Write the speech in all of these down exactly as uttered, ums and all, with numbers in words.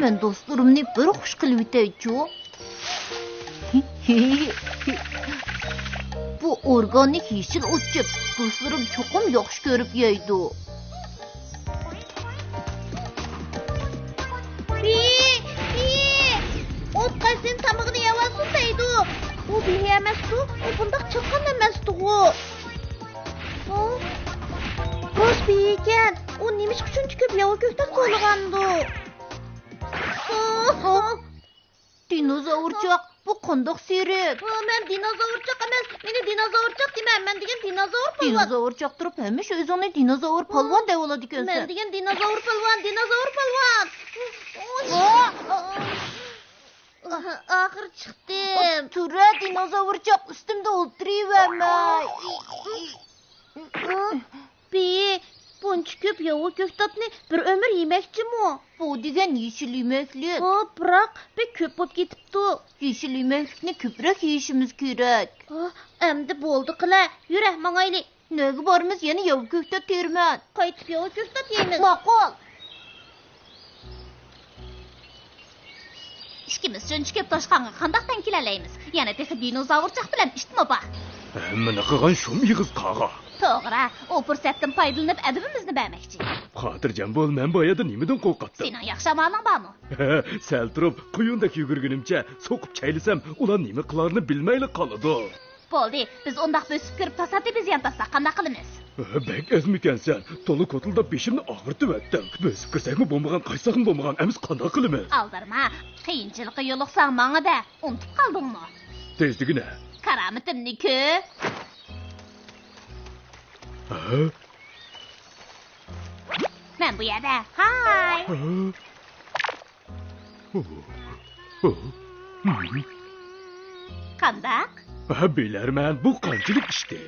مەن دوستلىرىمنى بىر خۇش قىلىۋېتەيچۇ. بۇ ئورگانىك يېشىل ئوت-چۆپ دوستلىرىم چوقۇم ياخشى كۆرۈپ يەيدۇ. بىي، بىي، ئوت قايسىنى تامىقىنى يەۋالسۇن دەيدۇ. ئۇ بىي ئەمەستۇ، ئۇ بۇنداق چاققان ئەمەستىغۇ. ھە؟ روس بىي ئىكەن. ئۇ نېمىشقا شۇنچە كۆپ ياۋا كۆكتات كولىغاندۇ؟ دىنوزاۋرچاق، بۇ قانداق سېرىق؟ ھە، مەن دىنوزاۋرچاق ئەمەس، مېنى دىنوزاۋرچاق دېمە، مەن دېگەن دىنوزاۋر پالۋان. دىنوزاۋرچاق تۇرۇپ ھەمىشە ئۆزۈڭنى دىنوزاۋر پالۋان دەۋالىدىكەنسەن. مەن دېگەن دىنوزاۋر پالۋان، دىنوزاۋر پالۋان. ئاخىرى چىقتىم. تۇرە، دىنوزاۋرچاق، ئۈستۈمدە ئولتۇرۇۋەرمە. بىي، بۇنچە كۆپ ياۋا كۆكتاتنى بىر ئۆمۈر يېمەكچىمۇ؟ بۇ دېگەن يېشىل يېمەكلىك. ھە، بىراق بەك كۆپ بولۇپ كېتىپتۇ. يېشىل يېمەكلىكنى كۆپرەك يېيىشىمىز كېرەك. ھە، ئەمدى بولدى قىلە، يۈرە، ماڭايلى. نەگە بارىمىز؟ يەنە ياۋا كۆكتات تېرىمەن. قايتىپ ياۋا كۆكتات يەيمىز. ماقۇل. ئىككىمىز شۇنچە كۆپ توشقانغا قانداق تەڭ كېلەلەيمىز؟ يەنە تېخى دىنوزاۋرچاق بىلەن ئىتمۇ بار. ھەممىنى قىلغان شۇم ئېغىز قاغا. توغرا، ئۇ پۇرسەتتىن پايدىلىنىپ ئەدىپىمىزنى بەرمەكچى. خاتىرجەم بول، مەن بۇ يەردە نېمىدىن قورقاتتىم؟ سېنىڭ ياخشى ئامالىڭ بارمۇ؟ سەل تۇرۇپ، قۇيۇندەك يۈگۈرگىنىمچە سوقۇپ چەيلىسەم، ئۇلار نېمە قىلارىنى بىلمەيلا قالىدۇ. بولدى، بىز ئۇنداق بۆسۈپ كىرىپ تاسادىپىي زىيان تارتساق قانداق قىلىمىز؟ بەك ئەزمىكەنسەن، تولا كوتۇلداپ بېشىمنى ئاغرىتىۋەتتىڭ. بۆسۈپ كىرسەكمۇ بولمىغان، قاچساقمۇ بولمىغان، ئەمىسە قانداق قىلىمىز؟ ئالدىرىما، قىيىنچىلىققا يولۇقساڭ ماڭىدە، ئۇنتۇپ قالدىڭمۇ؟ تېز دېگىنە. كارامىتىمنى كۆر. ھە؟ مەن بۇ يەردە. ھاي. ھە؟ قانداق؟ ھە، بىلەرمەن، بۇ قانچىلىك ئىشتى؟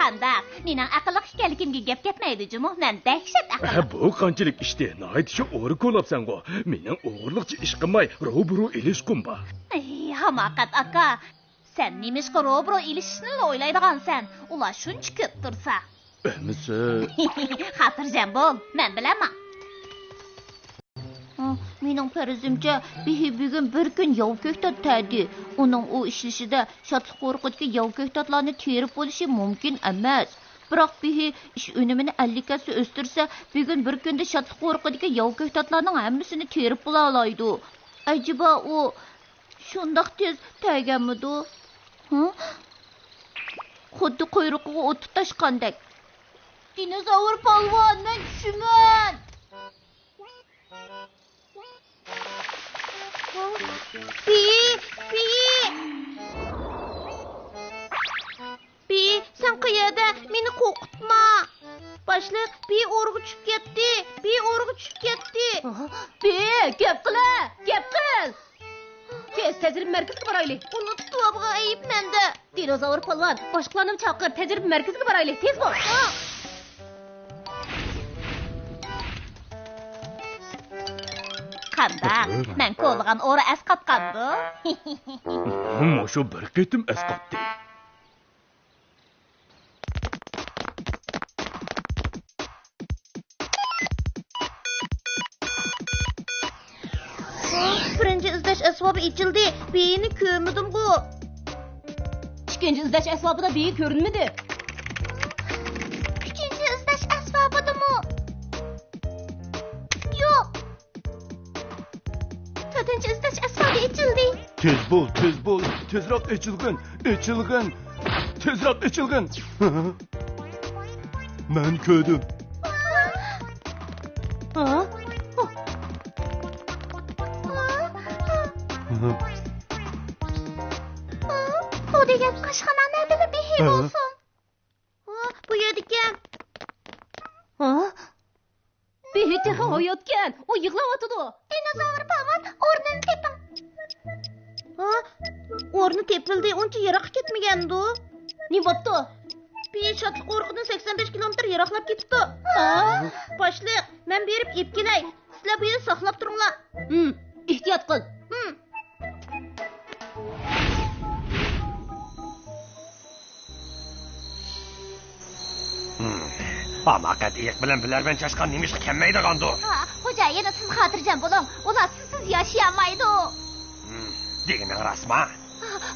قانداق؟ مېنىڭ ئەقىللىق ئىكەنلىكىمگە گەپ كەتمەيدۇ جۇمۇ، مەن دەھشەت ھە، ئەقىللىق. بۇ قانچىلىك ئىشتى؟ ناھايىتى شۇ ئورا كولاپسەنغۇ. مېنىڭ ئوغرىلىقچە ئىش قىلماي، روبىرو ئېلىشقۇم بار. ئەي، ھاماقەت ئاكا، سەن نېمىشقا روبىرو ئېلىشىشنىلا ئويلايدىغانسەن؟ ئۇلار شۇنچە كۆپ تۇرسا. ئەمىسە. خاتىرجەم بول، مەن بىلەن ماڭ. ھە، مېنىڭ پەرىزىمچە، بېھى بۈگۈن بىر كۈن ياۋا كۆكتات تەدى. ئۇنىڭ ئۇ ئىشلىشىدە شادلىق ئورىقىدىكى ياۋا كۆكتاتلارنى تېرىپ بولۇشى مۇمكىن ئەمەس. بىراق بېھى ئىش ئۈنۈمىنى ئەللىك ھەسسە ئۆستۈرسە، بۈگۈن بىر كۈندە شادلىق ئورىقىدىكى ياۋا كۆكتاتلارنىڭ ھەممىسىنى تېرىپ بولالايدۇ. ئەجەبا ئۇ شۇنداق تېز تەگەنمىدۇ؟ ھە؟ خۇددى قۇيرۇقىغا ئوت تۇتاشقاندەك. دىنوزاۋر پالۋان، مەن چۈشىمەن! بېھى، بېھى! بېھى، سەن قەيەردە؟ مېنى قورقۇتما! باشلىق، بېھى ئورىغا چۈشۈپ كەتتى! بېھى ئورىغا چۈشۈپ كەتتى! بېھى، گەپ قىلە! گەپ قىل! تېز تەجرىبە مەركىزىگە بارايلى. ئۇنى تۇتۇۋالغان ئەيىب مەندە. دىنوزاۋر پالۋان، باشقىلارنىمۇ چاقىر، تەجرىبە مەركىزىگە بارايلى، تېز بول! قانداق؟ مەن كولىغان ئورا ئەسقاتقاندۇ؟ مۇشۇ بىر قېتىم ئەسقاتتى. بىرىنچى ئىزدەش ئەسۋابى ئېچىلدى. بېھىنى كۆرمىدىمغۇ؟ ئىككىنچى ئىزدەش ئەسۋابىدا بېھى كۆرۈنمىدى. ئۈچىنچى ئىزدەش ئەسۋابىدىمۇ؟ يوق. تۆتىنچى ئىزدەش ئەسۋابى ئېچىلدى. تېز بول، تېز بول، تېزرەك ئېچىلغىن، ئېچىلغىن، تېزرەك ئېچىلغىن. مەن كۆردۈم. ھا؟ بۇ دېگەن ئاشخانا نەدىلا بېھى ھە؟ بولسۇن. ھا، بۇ يەردىكەن. ھا؟ بېھى تېخى ھاياتكەن، ئۇ يىغلاۋاتىدۇ. دىنوزاۋر پالۋان، ئورنىنى تېپىڭ. ھا؟ ئورنى تېپىلدى، ئۇنچە يىراققا كەتمىگەندۇ. نېمە بوپتۇ؟ بېھى شادلىق ئورىقىدىن سەكسەن بەش كىلومېتىر يىراقلاپ كېتىپتۇ. ھا؟ باشلىق، مەن بېرىپ ئېلىپ كېلەي. سىلەر بۇ يەردە ساقلاپ تۇرۇڭلار. ھىم، ئېھتىيات قىل. ھىم. ھىم. ھاماقەت ئېيىق بىلەن بىلەرمەن چاشقان نېمىشقا كەلمەيدىغاندۇ؟ ھا، بۇ خوجايىن، سىز خاتىرجەم بولۇڭ، ئۇلار سىزسىز ياشىيالمايدۇ. ھىم، دېگىنىڭ راستمۇ؟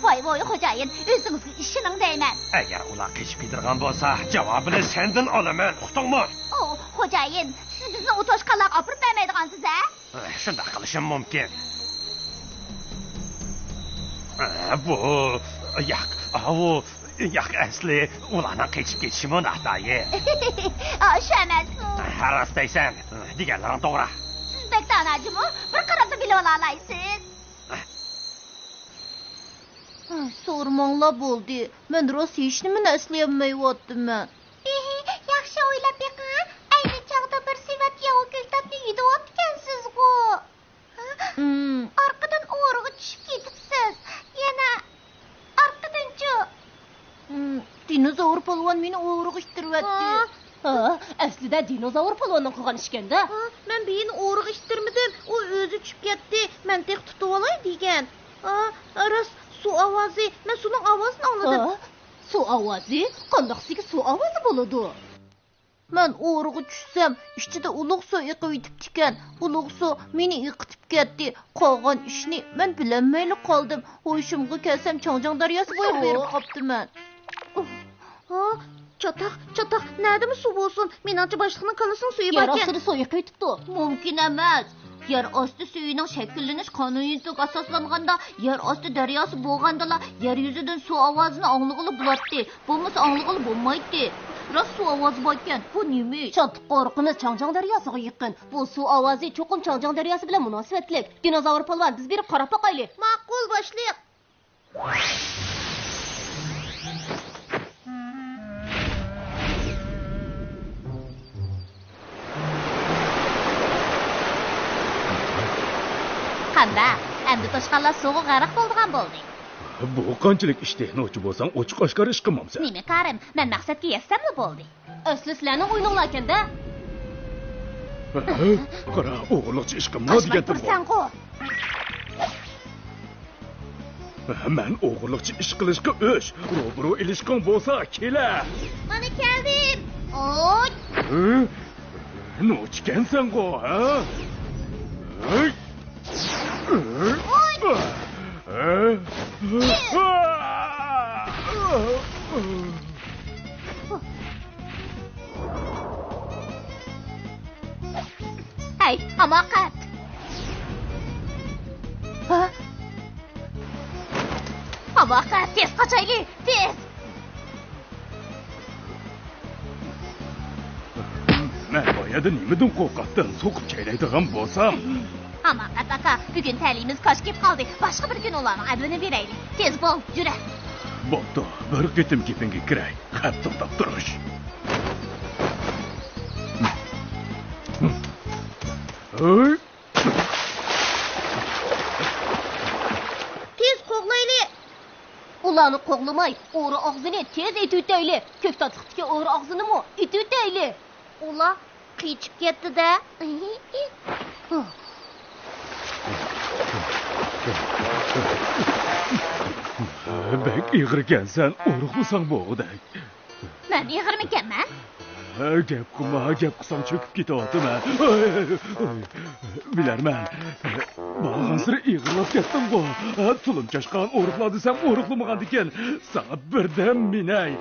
ۋاي ۋاي خوجايىن، ئۆزىڭىزگە ئىشىنىڭ دەيمەن. ئەگەر ئۇلار قېچىپ كېتىدىغان بولسا، جاۋابىنى سەندىن ئالىمەن، ئۇقتۇڭمۇ؟ ئو، خوجايىن، سىز بىزنى ئۇ توشقانلارغا ئاپىرىپ بەرمەيدىغانسىز ھە؟ شۇنداق قىلىشىم مۇمكىن. بۇ، ياق، ئاۋۇ، ياق، ئەسلى ئۇلارنىڭ قېچىپ كېتىشىمۇ ناتايىن. ئا، شۇ ئەمەسمۇ؟ ھە، راست دەيسەن، دېگەنلىرىڭ توغرا. سىز بەك دانا جۇمۇ، بىر قاراشلا بىلىۋالالايسىز. ھە، سورىماڭلار بولدى، مەن راست ھېچنېمىنى ئەسلىيەلمەيۋاتىمەن. ھېھى، ياخشى ئويلاپ بېقىڭ، ئەينى چاغدا بىر سېۋەت ياۋا كۆكتاتنى يۈدۈۋاپتىكەنسىزغۇ. ھە؟ ھىم. ئارقىدىن ئورىغا چۈشۈپ كېتىپسىز. يەنە ئارقىدىنچۇ؟ ھىم، دىنوزاۋر پالۋان مېنى ئورىغا ئىتتىرىۋەتتى. ھە؟ ھە، ئەسلىدە دىنوزاۋر پالۋاننىڭ قىلغان ئىشىكەن-دە. ھە، مەن بېيىنى ئورىغا ئىتتىرمىدىم. ئۇ ئۆزى چۈشۈپ كەتتى. مەن تېخى تۇتۇۋالاي دېگەن. ھە، راست، سۇ ئاۋازى. مەن سۇنىڭ ئاۋازىنى ئاڭلىدىم. ھە؟ سۇ ئاۋازى؟ قانداقسىگە سۇ ئاۋازى بولىدۇ؟ مەن ئورىغا چۈشسەم، ئىچىدە ئۇلۇغ سۇ ئېقىۋېتىپتىكەن. ئۇلۇغ سۇ مېنى ئېقىتىپ كەتتى. قالغان ئىشنى مەن بىلەلمەيلا قالدىم. ھوشۇمغا كەلسەم، چاڭجياڭ دەرياسى بويىغا بېرىپ قاپتىمەن. ھا، چاتاق، چاتاق، نەدىمۇ سۇ بولسۇن؟ مېنىڭچە باشلىقنىڭ كاللىسىنىڭ سۈيى يەر باركەن. ئاستىدا سۇ ئېقىۋېتىپتۇ. مۇمكىن ئەمەس. يەر ئاستى سۈيىنىڭ شەكىللىنىش قانۇنىيىتىگە ئاساسلانغاندا، يەر ئاستى دەرياسى بولغاندىلا، يەر يۈزىدىن سۇ ئاۋازىنى ئاڭلىغىلى بولاتتى. بولمىسا ئاڭلىغىلى بولمايتتى. راست سۇ ئاۋازى باركەن، بۇ نېمە ئىش؟ چاتاق، قورۇقىمىز چاڭجياڭ دەرياسىغا يېقىن. بۇ سۇ ئاۋازى چوقۇم چاڭجياڭ دەرياسى بىلەن مۇناسىۋەتلىك. دىنوزاۋر پالۋان، بىز بېرىپ قاراپ باقايلى. ماقۇل، باشلىق. قانداق، ئەمدى توشقانلار سۇغا غەرق بولىدىغان بولدى. بۇ قانچىلىك ئىشتى؟ نوچى بولساڭ ئوچۇق ئاشكارا ئىش قىلمامسەن. نېمە كارىم، مەن مەقسەتكە يەتسەملا بولدى. ئەسلى سىلەرنىڭ ئويۇنۇڭلاركەن-دە. ھە؟ قارا، ئوغرىلىقچە ئىش قىلما دېگەنتىمغۇ. تاشلاپ تۇرساڭغۇ. مەن ئوغرىلىقچە ئىش قىلىشقا ئۆچ، روبىرو ئېلىشقىڭ بولسا كېلە. مانا كەلدىم. ئوي. ھە؟ نوچىكەنسەنغۇ، ھە؟ ھەي! ھەي، ھاماقەت! ھە؟ ھاماقەت، تېز قاچايلى، تېز! مەن بايادا نېمىدىن قورقاتتىم؟ سوقۇپ چەيلەيدىغان بولسام. ھاماقەت ئاكا، بۈگۈن تەلىيىمىز كاج كېلىپ قالدى. باشقا بىر كۈن ئۇلارنىڭ ئەدىپىنى بېرەيلى. تېز بول، يۈرە. بوپتۇ، بىر قېتىم گېپىڭگە كىرەي. خەپ توختاپ تۇرۇش. ھەي! تېز قوغلايلى! ئۇلارنى قوغلىماي، ئورا ئاغزىنى تېز ئېتىۋېتەيلى. كۆكتاتلىقتىكى ئورا ئاغزىنىمۇ ئېتىۋېتەيلى. ئۇلار قېچىپ كەتتى-دە. بەك ئېغىركەنسەن، ئورۇقلىساڭ بولغۇدەك. مەن ئېغىرمىكەنمەن؟ گەپ قىلما، گەپ قىلساڭ چۆكۈپ كېتىۋاتىمەن. بىلەرمەن. بارغانسېرى ئېغىرلاپ كەتتىڭغۇ. تۇلۇم چاشقان ئورۇقلا دېسەم ئورۇقلىمىغاندىكىن. ساڭا بىردەم مىنەي.